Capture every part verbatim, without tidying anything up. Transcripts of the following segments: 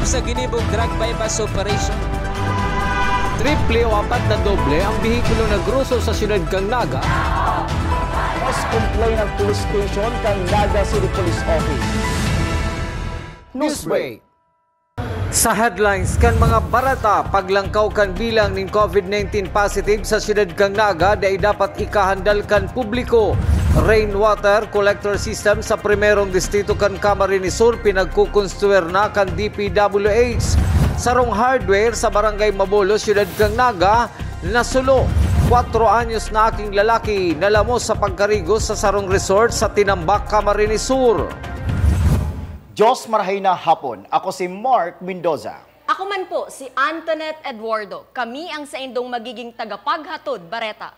Sa ginibong drug buy-bust operation. Triple o apat na doble ang behikulo na groso sa siyudad kan Naga. Mas complain ang police station kan Naga City Police Office. Newsbreak. Sa headlines kan mga bareta, paglangkaw kan bilang nin COVID nineteen positive sa siyudad kan Naga dai dapat ikahandal kan publiko. Rainwater collector system sa primerong distrito kan Camarines Sur pinagkukonstruir na kan D P W H. Sarong hardware sa Barangay Mabolo, siyudad kan Naga, nasulo. Kwatro anyos na aking lalaki nalamos sa pagkarigos sa sarong resort sa Tinambac, Camarines Sur. Diyos marahay na hapon. Ako si Mark Mendoza. Ako man po, si Antoinette Eduardo. Kami ang saindong magiging tagapaghatod bareta.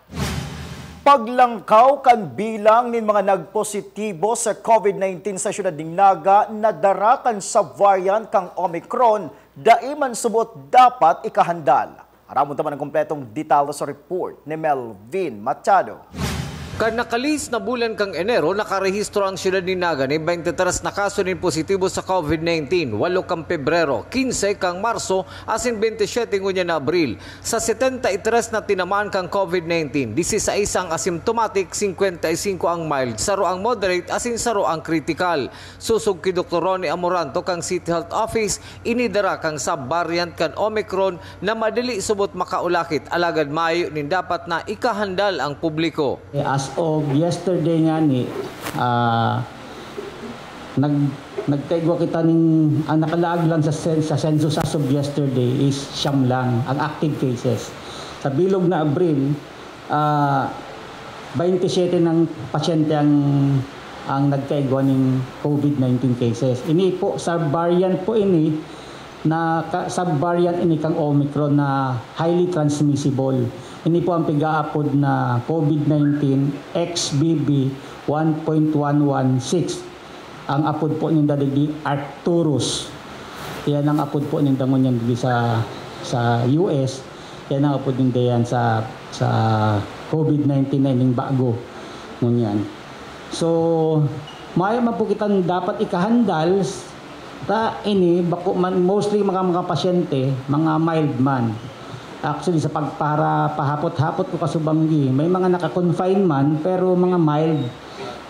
Paglangkaw kan bilang nin mga nagpositibo sa COVID nineteen sa siyudad nin Naga na dara kan subvariant kan Omicron, dai man subot dapat ikahandal. Aramon ta man an kompletong detalye sa report ni Melvin Machado. Kan nakalihis na bulan kan Enero, nakarehistro ang siyudad nin Naga nin twenty-three na kaso nin positibo sa COVID nineteen, walo kan Pebrero, quince kan Marso, asin twenty-seven ngunyan na Abril. Sa setenta y tres na tinamaan kan COVID nineteen, dieciséis ang asymptomatic, cincuenta y cinco ang mild, saro ang moderate, asin saro ang critical. Sosog ki Doktor Ronnie Amoranto kan City Health Office, ini dara kan subvariant kan Omicron na madali subot makaulakit, alagad mayo nin dapat na ikahandal ang publiko. As of yesterday ngani, ah, nag-, nagkaigwa kita ning, ang nakalaag lang sa sen-, sa census as of yesterday is siyam lang ang active cases. Sa bilog na Abril, ah, twenty-seven ng pasyente ang, ang nagkaigwa ning COVID nineteen cases. Ini po, subvariant po ini, na ka-, subvariant ini kan Omicron na highly transmissible. Ini po ang pigaapod na COVID nineteen X B B one point one one six. Ang apod po ninda digdi, Arcturus. Yan ang apod po ninda ngunyan digdi sa, sa U S. Yan ang apod ninda yan sa, sa COVID nineteen na ining bago ngunyan. So, mayo man po kitang dapat ikahandal. Ta ini, bako man, mostly mga, mga pasyente, mga mild man. Actually, sa pagpara-, pahapot-hapot ko kasubanggi, may mga naka-confine man, pero mga mild.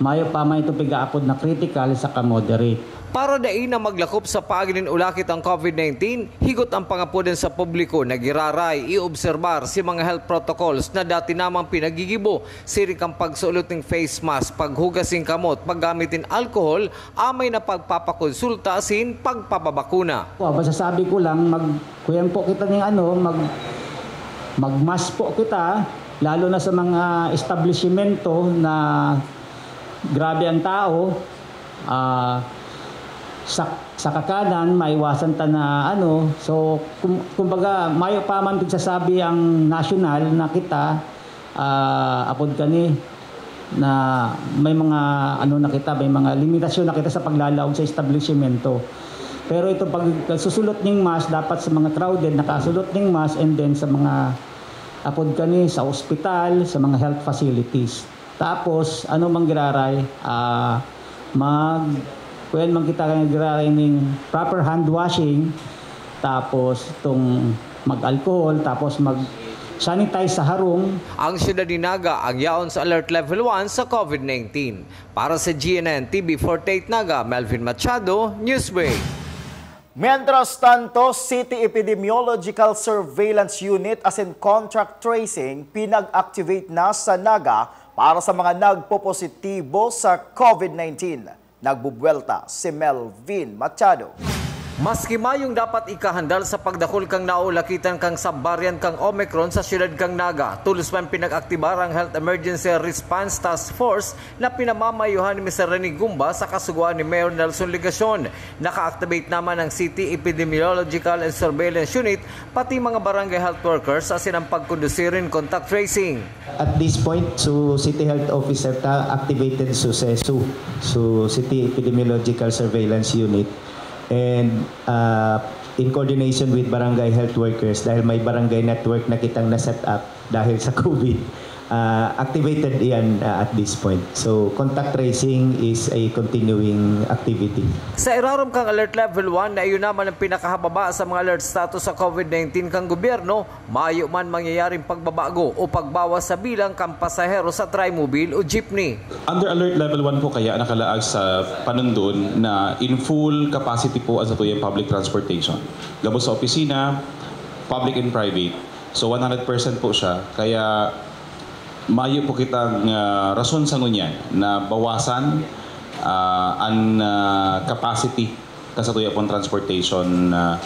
Mayo pa man itong pigaapod na critical saka moderate. Para dai na maglakop sa paagi nin ulakit ang COVID nineteen, higot ang pangapodan sa publiko na giraray iobserbar si mga health protocols na dati namang pinagigibo, siring kan pagsulot nin face mask, paghugas nin kamot, paggamit nin alcohol, amay na pagpapakonsulta asin pagpapabakuna. O, masasabi ko lang, mag-, kuyan po kita ning ano, mag-, mag-mask po kita, lalo na sa mga establisimento na grabe ang tao. Ah, sa, sa kakanan, maiwasan ta na ano. So, kum-, kumbaga, mayo pa man pigsasabi ang nasyonal na kita, ah, apod kani, na may mga ano na kita, may mga limitasyon na kita sa paglalaog sa establisimento. Pero itong pag-, pagsusulot ning mask, dapat sa mga crowded, nakasulot ning mask, and then sa mga, apod kani, sa ospital, sa mga health facilities. Tapos, ano mang giraray, ah, mag-, kuyan man kita kan giraray ning proper hand washing, tapos itong mag-alcohol, tapos mag-sanitize sa harong. Ang siyudad ni Naga ang yaon sa Alert Level one sa COVID nineteen. Para sa G N N T V forty-eight Naga, Melvin Machado, Newsbreak. Mientras tanto, City Epidemiological Surveillance Unit asin contact tracing pinag-activate na sa Naga para sa mga nagpopositibo sa COVID nineteen. Nagbubuwelta si Melvin Machado. Maski mayong dapat ikahandal sa pagdakul kan naulakitan kan subvariant kan Omicron sa siyudad kan Naga, tolos man pinag-aktibar ang Health Emergency Response Task Force na pinamamayohan ni Mister Rene Gumba sa kasugoan ni Mayor Nelson Legacion. Naka-activate naman ang City Epidemiological and Surveillance Unit, pati mga barangay health workers asin ang pagkondusir nin contact tracing. At this point, so City Health Officer ta activated so CESU, so City Epidemiological Surveillance Unit. And, ah, in coordination with barangay health workers, dahil may barangay network na kitang na-set up dahil sa COVID, Ah, activated iyan, ah, at this point. So, contact tracing is a continuing activity. Sa irarom kan Alert Level one, na iyo naman ang pinakahababa sa mga alert status sa COVID nineteen kan gobyerno, mayo man mangyayaring pagbabago o pagbawas sa bilang kan pasahero sa trimobile o jeepney. Under Alert Level one po kaya nakalaag sa panundon na in full capacity po ang satuyang public transportation. Gabos sa opisina, public and private. So one hundred percent po siya. Kaya mayo po kitang ah, rason sa ngunyan na bawasan ah, an ah, capacity kan satuya pong transportation ah,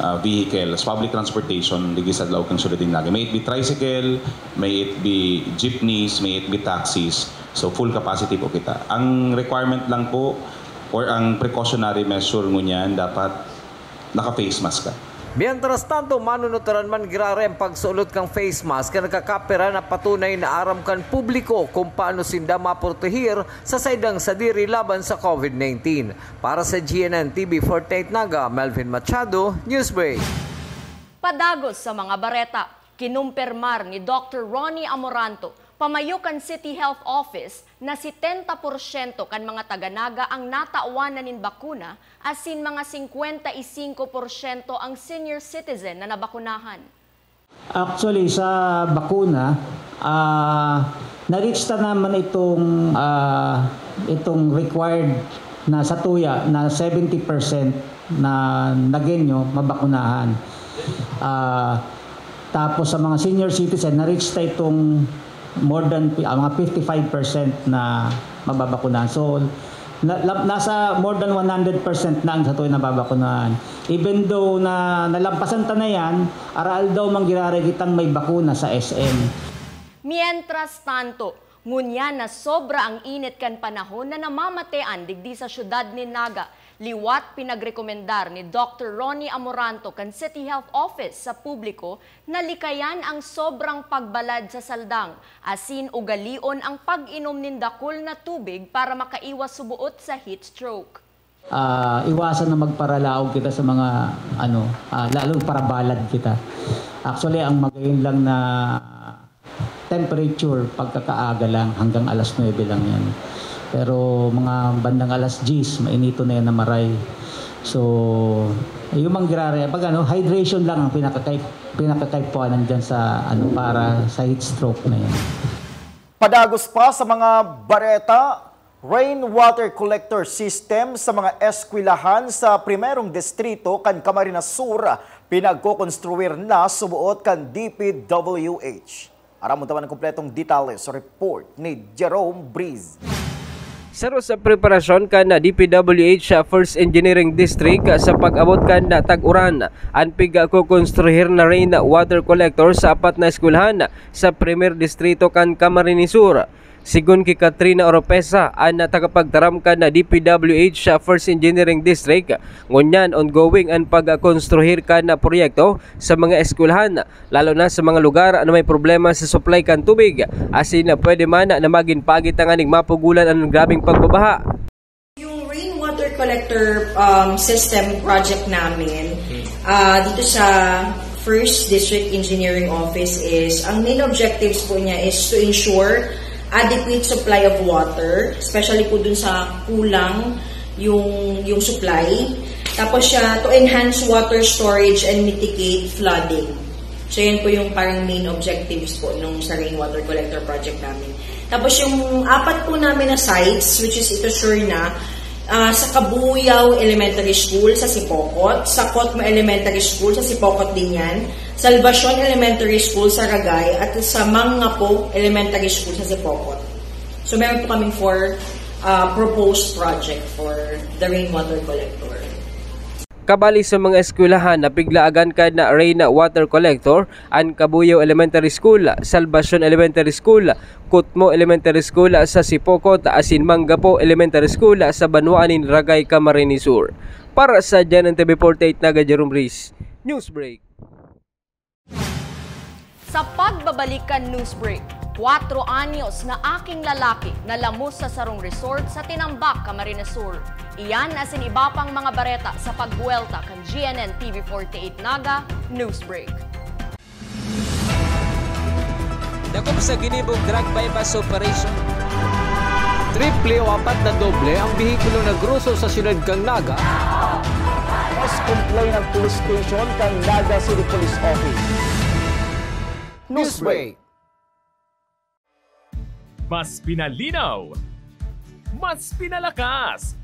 ah, vehicles, public transportation digdi sa laog kan syudad nin Naga. May it be tricycle, may it be jeepneys, may it be taxis. So full capacity po kita. Ang requirement lang po or ang precautionary measure ngunyan dapat naka-face mask ka. Mientras tanto, manunuturan man giraray ang pagsulot kan face mask kan nagkakapira na patunay na aram kan publiko kung paano sinda maproteher sa saindang sadiri laban sa COVID nineteen. Para sa G N N T V forty-eight Naga, Melvin Machado, Newsbreak. Padagos sa mga bareta, kinumpirmar ni Doctor Ronnie Amoranto, pamayo kan City Health Office, na setenta porsyento kan mga taga Naga ang natawan na nin bakuna, asin mga singkwenta y singko porsyento ang senior citizen na nabakunahan. Actually, sa bakuna, ah, na-reach ta naman itong, ah, itong required na satuya na seventy percent na Nagueño mabakunahan. Ah, tapos sa mga senior citizen, na-reach ta itong more than ah, mga fifty-five percent na mababakunahan. So, na, la- nasa more than one hundred percent na ang satuya nababakunahan. Even though na nalampasan ta na yan, aroaldaw man giraray kitang may bakuna sa S M. Mientras tanto, ngunyan na sobra ang init kan panahon na namamatean digdi sa siyudad nin Naga, liwat pinagrekomendar ni Doctor Ronnie Amoranto kan City Health Office sa publiko na likayan ang sobrang pagbalad sa saldang, asin ugalion ang pag-inom nin dakul na tubig para makaiwas subuot sa heat stroke. Ah, iwasan na magparalaog kita sa mga, ano, ah, lalong parabalad kita. Actually, ang magayon lang na temperature, pagkakaaga lang, hanggang alas nuebe lang yan. Pero mga bandang alas diyes, mainiton na yan na maray. So, yung mang girare, pag ano, hydration lang ang pinakakay, pinakakaipuanan dyan sa, ano, para sa heat stroke na yan. Padagos pa sa mga bareta, rainwater collector system sa mga eskwelahan sa primerong distrito kan Camarines Sur pinagkokonstruir na suboot kan D P W H. Aramon ta man ang kompletong detalye sa report ni Jerome Breeze. Saro sa preparasyon kan D P W H First Engineering District sa pag-abot kan tag-uran, an pigkokonstruhir na rain water collector sa apat na eskwelahan sa Primer Distrito kan Camarines Sur. Sigon ki Katrina Oropesa, an tagapagtaram kan D P W H First Engineering District, ngunyan ongoing an pagkonstruhir kan proyekto sa mga eskwelahan, lalo na sa mga lugar na may problema sa supply kan tubig, asin pwede man na magin pagi tanganing mapugulan an grabeng pagbabaha. Yung rainwater collector um, system project namin, ah, dito sa First District Engineering Office is, ang main objectives po niya is to ensure adequate supply of water, especially po dun sa kulang yung, yung supply. Tapos siya, to enhance water storage and mitigate flooding. So yun po yung parang main objectives po nung sa rainwater collector project namin. Tapos yung apat po namin na sites, which is ito sure na, ah, sa Kabuyaw Elementary School sa Sipocot, sa Cotmo Elementary School sa Sipocot din yan, Salvacion Elementary School sa Ragay, at sa Mangapo Elementary School sa Sipocot. So meron po kaming four ah, proposed project for the rainwater collector. Kabali sa mga eskwelahan na piglaagan kan rain water collector, an Kabuyaw Elementary School, Salvacion Elementary School, Cotmo Elementary School sa Sipocot, asin Mangapo Elementary School sa banwaan nin Ragay, Camarines Sur. Para sa G N N T V forty-eight, Naga Jerome Reis, Newsbreak. Sa pagbabalik kan Newsbreak, kwatro anyos na aking lalaki nalamos sa sarong resort sa Tinambac, Camarines Sur. Iyan asin iba pang mga bareta sa pagbuwelta kan G N N T V forty-eight Naga Newsbreak. Dakop sa ginibong drug buy-bust operation. Triple o apat na doble ang behikulo na groso sa siyudad kan Naga. Mas comply ng police station kan Naga City Police Office. Newsbreak. Mas pinalinaw, mas pinalakas,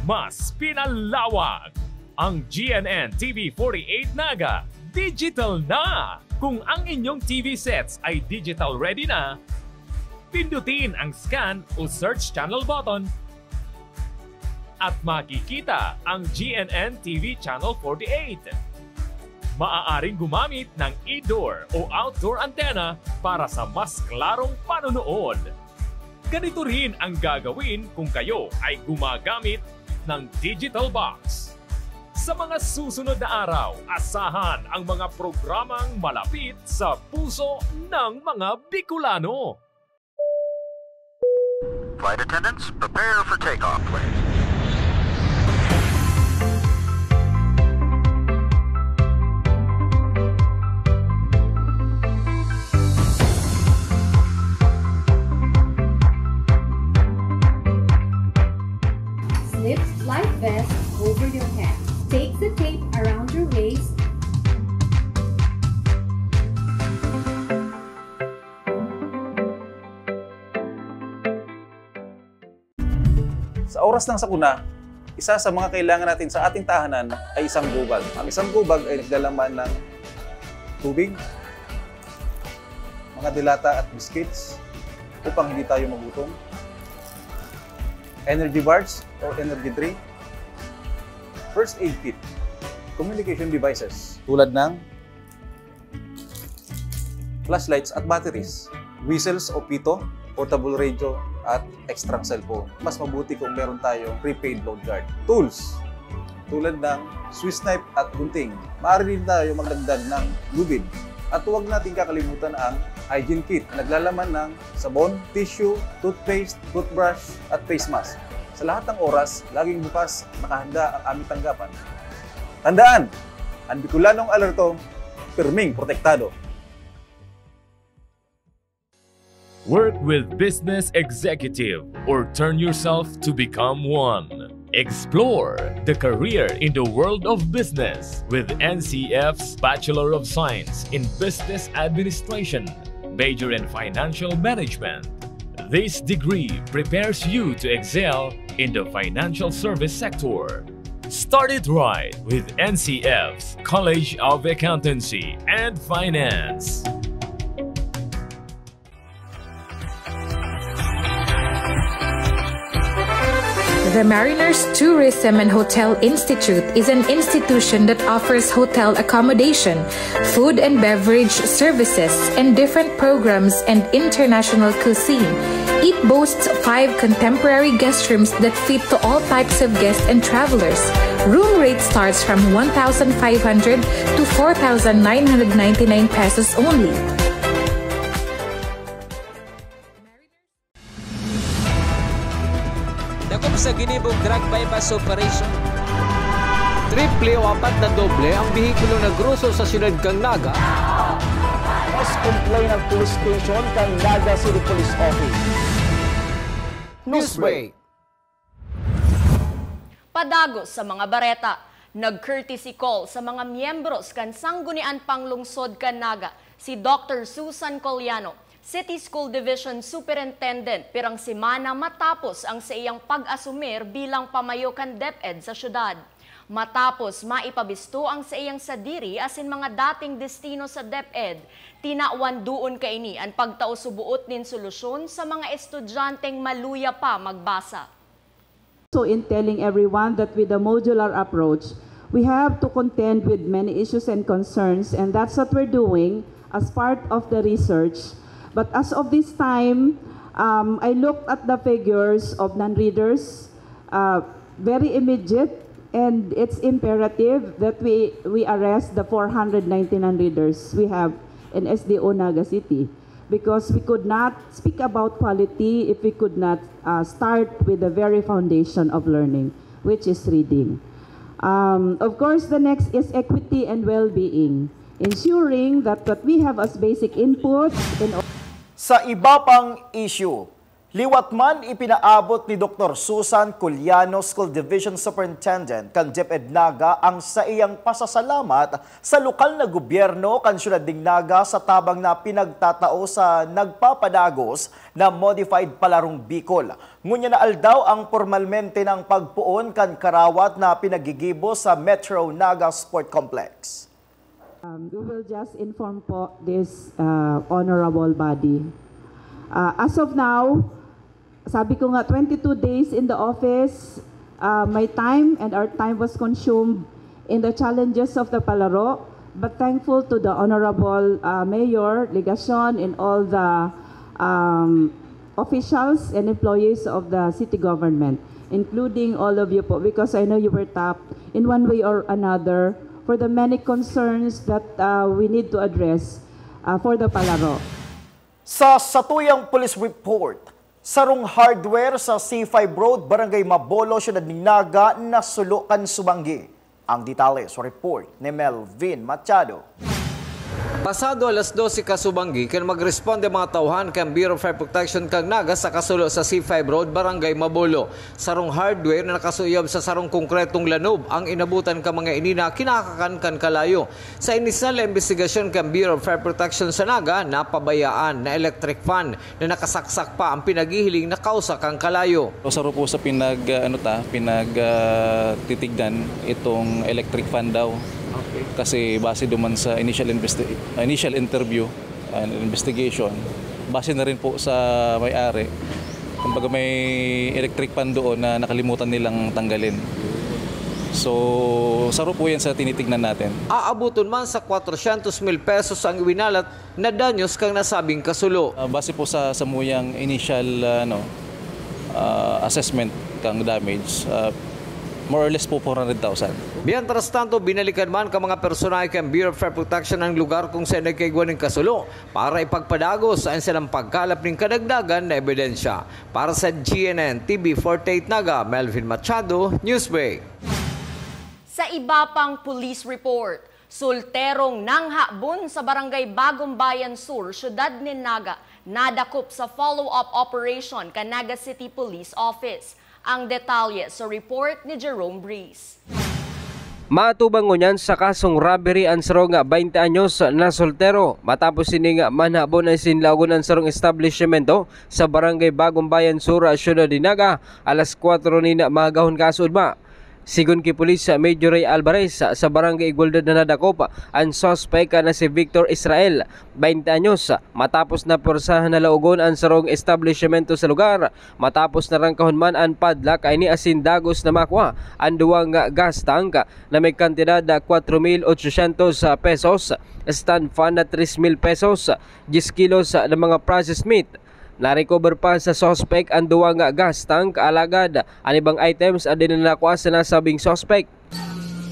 mas pinalawak. Ang G N N T V forty-eight Naga, digital na! Kung ang inyong T V sets ay digital ready na, pindutin ang scan o search channel button at makikita ang G N N T V Channel forty-eight. Maaaring gumamit ng indoor o outdoor antenna para sa mas klarong panonood. Ganito rin ang gagawin kung kayo ay gumagamit ng digital box. Sa mga susunod na araw, asahan ang mga programang malapit sa puso ng mga Bicolano. Flight attendants, prepare for takeoff, please. Slip life vest over your head. Take the tape around your waist. Sa oras ng sakuna, isa sa mga kailangan natin sa ating tahanan ay isang go bag. Ang isang go bag ay naglalaman ng tubig, mga delata at biscuits upang hindi tayo magutom, energy bars or energy drink, first aid kit, communication devices tulad ng flashlights at batteries, whistles o pito, portable radio, at extrang cellphone. Mas mabuti kung meron tayong prepaid load guard. Tools, tulad ng Swiss knife at gunting. Maaari din tayo magdagdag ng lubid. At huwag nating kakalimutan ang hygiene kit na naglalaman ng sabon, tissue, toothpaste, toothbrush, at face mask. Sa lahat ng oras, laging bukas, nakahanda ang aming tanggapan. Tandaan, ang Bicolanong alerto, pirming protektado. Work with Business Executive or turn yourself to become one. Explore the career in the world of business with N C F's Bachelor of Science in Business Administration, major in Financial Management. This degree prepares you to excel in the financial service sector. Start it right with N C F's College of Accountancy and Finance. The Mariners Tourism and Hotel Institute is an institution that offers hotel accommodation, food and beverage services, and different programs and international cuisine. It boasts five contemporary guest rooms that fit to all types of guests and travelers. Room rate starts from one thousand five hundred to four thousand nine hundred ninety-nine pesos only. Dakop sa ginibong drug buy-bust operation. Triple o apat na doble ang behikulo na groso sa siyudad kan Naga. Mas comply ng police station kan Naga City Police Office. Newsbreak. Padagos sa mga bareta, nag-courtesy call sa mga miyembros kan Sanggunian Panglungsod kan Naga si Doctor Susan Coliano, City School Division Superintendent, pirang semana matapos ang saiyang pag-asumir bilang pamayo kan DepEd sa syudad. Matapos maipabisto ang saiyang sadiri asin mga dating destino sa DepEd, tinawan doon kaini an pagtao suboot nin solusyon sa mga estudyanteng maluya pa magbasa. So in telling everyone that with the modular approach, we have to contend with many issues and concerns, and that's what we're doing as part of the research. But as of this time, um, I looked at the figures of non-readers, uh, very immediate, and it's imperative that we, we arrest the four hundred ninety non-readers we have in S D O Naga City. Because we could not speak about quality if we could not uh, start with the very foundation of learning, which is reading. Um, of course, the next is equity and well-being, ensuring that what we have as basic inputs in Sa iba pang isyu, liwat man ipinaabot ni Doktor Susan Culiano, School Division Superintendent kan DepEd Naga, ang saiyang pasasalamat sa lokal na gobyerno kan siyudad nin Naga sa tabang na pinagtatao sa nagpapadagos na modified Palarong Bicol. Ngunyan na aldaw ang pormalmente nang pagpoon kan karawat na pinagigibo sa Metro Naga Sport Complex. Um, we will just inform po this uh, honorable body. Uh, as of now, sabi ko nga, twenty-two days in the office, uh, my time and our time was consumed in the challenges of the Palaro, but thankful to the honorable uh, Mayor Legacion and all the um, officials and employees of the city government, including all of you po, because I know you were tapped in one way or another for the many concerns that uh, we need to address uh, for the Palaro. Sa satuyang police report, sarong hardware sa C five Road, Barangay Mabolo, Siyudad nin Naga, nasulo kan subanggi. Ang detalye sa report ni Melvin Machado. Pasado alas dose kasubanggi kan magresponde mga tauhan kan Bureau of Fire Protection kan Naga sa kasulo sa C five Road, Barangay Mabolo. Sarong hardware na nakasuyab sa sarong konkretong lanob ang inabutan kan mga ini na kinakakan kan kalayo. Sa inisal na imbestigasyon kan Bureau of Fire Protection sa Naga, napabayaan na electric fan na nakasaksak pa ang pinaghihiling na kausa kan kalayo. Saro po sa pinag, ah, ano ta, pinag, ah, titignan itong electric fan daw. Kasi base duman sa initial investi- initial interview and investigation, base na rin po sa may-ari, kumbaga may electric fan doon na nakalimutan nilang tanggalin. So, saro po yan sa tinitignan natin. Aabuton man sa kwatrosyentos mil pesos ang iwinalat na danyos kan nasabing kasulo. Ah, base po sa samuyang initial, ah, ano, ah, assessment kan damage, ah, more or less po four hundred thousand. Mientras tanto, binalikan man kan mga personahe kan Bureau of Fire Protection ang lugar kung saen nagkaigwa nin kasulo para ipagpadagos sa silang pagkalap nin kadagdagan na ebidensya. Para sa G N N T V forty-eight Naga, Melvin Machado, Newsbreak. Sa iba pang police report, Solterong nanghabon sa Barangay Bagong Bayan Sur, Syudad nin Naga, nadakop sa follow-up operation kan Naga City Police Office. Ang detalye sa report ni Jerome Breeze. Maatubang ngunyan sa kasong robbery an sarong baynte anyos na soltero matapos sining manhabon asin laogon an sarong establisyemento sa Barangay Bagong Bayan Sur, Syudad nin Naga, alas kwatro nin maagahon kasuodma. Sigon ki Pulis Major Ray Alvarez, sa Barangay Igualdad na nadakop an suspek na si Victor Israel, baynte anyos, matapos na pwersahan na laogon an sarong establisyemento sa lugar. Matapos na rangkahon man an padlak, kaini asin dagos na makua an duwang gas tank na may kantidad na kwatro mil otsosyentos pesos, stand fan na tres mil pesos, dyes kilos na mga processed meat. Na-recover pa sa suspek an duwa nga gas tank, alagad an ibang items adi na nakua sa nasabing suspek.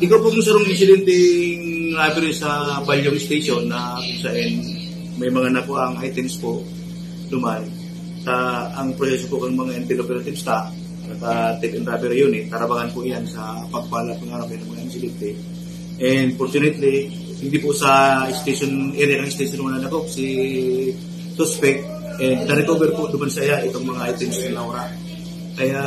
Ikaw pong sarong insidenteng robbery sa Balyong Station na kung saan may mga nakuha ang items po duman. Sa ang proseso po ng mga intel operatives ta, naka-take and robbery unit, tarabangan po yan sa pagpalap ng araw ng mga insidente. And fortunately, hindi po sa station area ng station wala na po si suspect, and na-recover po naman sa iya itong mga items na naura. Kaya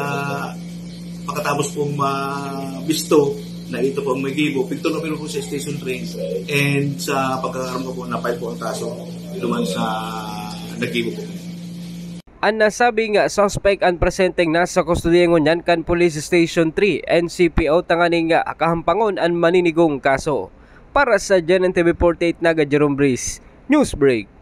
pagkatapos pong mabisto na ito po ang may gibo, pigtulong po sa Station three, and sa pagkakaroon ko po na file po ang kaso naman sa naggibo po. An nasabing suspect an presenteng nasa kustodiya ngunyan kan Police Station three, N C P O, tanganing kahampangon an maninigong kaso. Para sa G N N T V forty-eight Naga, Jerome Breeze, Newsbreak.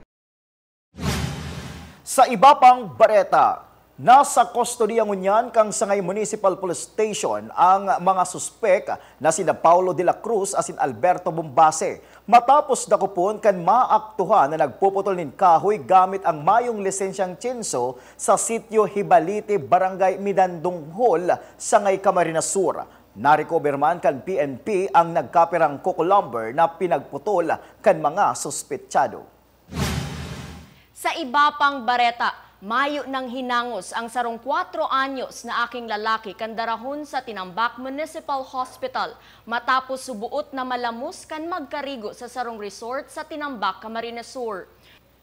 Sa iba pang bareta, nasa kustodiya ngunyan kan Sangay Municipal Police Station ang mga suspek na sina Paulo de la Cruz asin Alberto Bombase, matapos dakopon kan maaktuhan na nagpuputol nin kahoy gamit ang mayong lisensyang chainsaw sa sitio Hibalite, Barangay Midandong Hall, Sangay Camarines Sur. Na-recover man kan P N P ang nagkapirang coco lumber na pinagputol kan mga suspetsado. Sa iba pang bareta, mayo nang hinangos ang sarong kwatro anyos na aking lalaki kan darahon sa Tinambac Municipal Hospital matapos subuot na malamos kan magkarigo sa sarong resort sa Tinambac, Camarines Sur.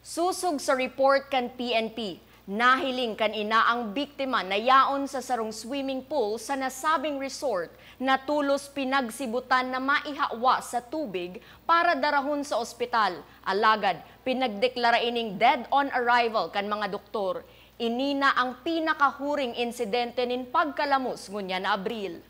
Sosog sa report kan P N P, nahiling kan ina ang biktima na yaon sa sarong swimming pool sa nasabing resort na tolos pinagsibutan na maihawas sa tubig para darahon sa ospital. Alagad, pinagdeklara ining dead on arrival kan mga doktor. Ini na ang pinakahuring insidente nin pagkalamos ngunyan na Abril.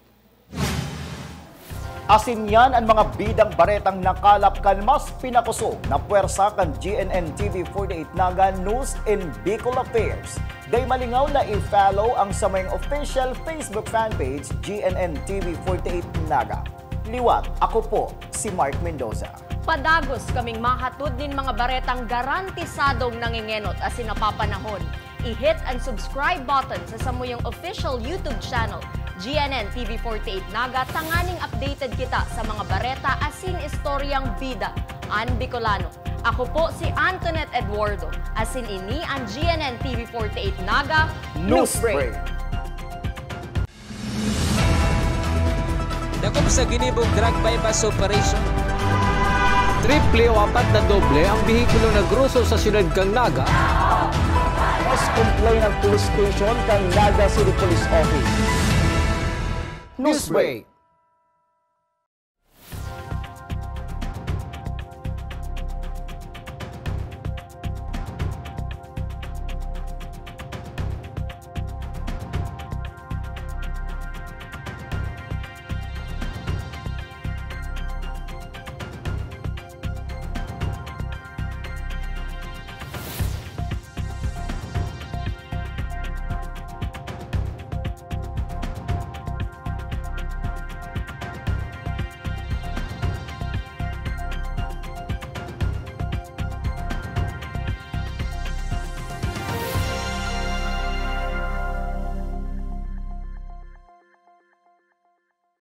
Asin yan an mga bidang baretang nakalap kan mas pinakosog na pwersa kan G N N T V forty-eight Naga News in Bicol Affairs. Dai malingaw na i-follow ang samuyang official Facebook fan page, G N N T V forty-eight Naga. Liwat, ako po si Mark Mendoza. Padagos kaming mahatod nin mga baretang garantisadong nangengenot asin napapanahon. I-hit ang subscribe button sa samuyang official YouTube channel, G N N T V forty-eight Naga, tanganing updated kita sa mga bareta asin istoryang bida an Bicolano. Ako po si Antoinette Eduardo, asin ini ang G N N T V forty-eight Naga Newsbreak. Dakop sa ginibong drug buy-bust operation. Triple o apat na doble ang behikulo na groso sa siyudad kan Naga. Mas complain ang police station kan Naga City Police Office. Newsbreak.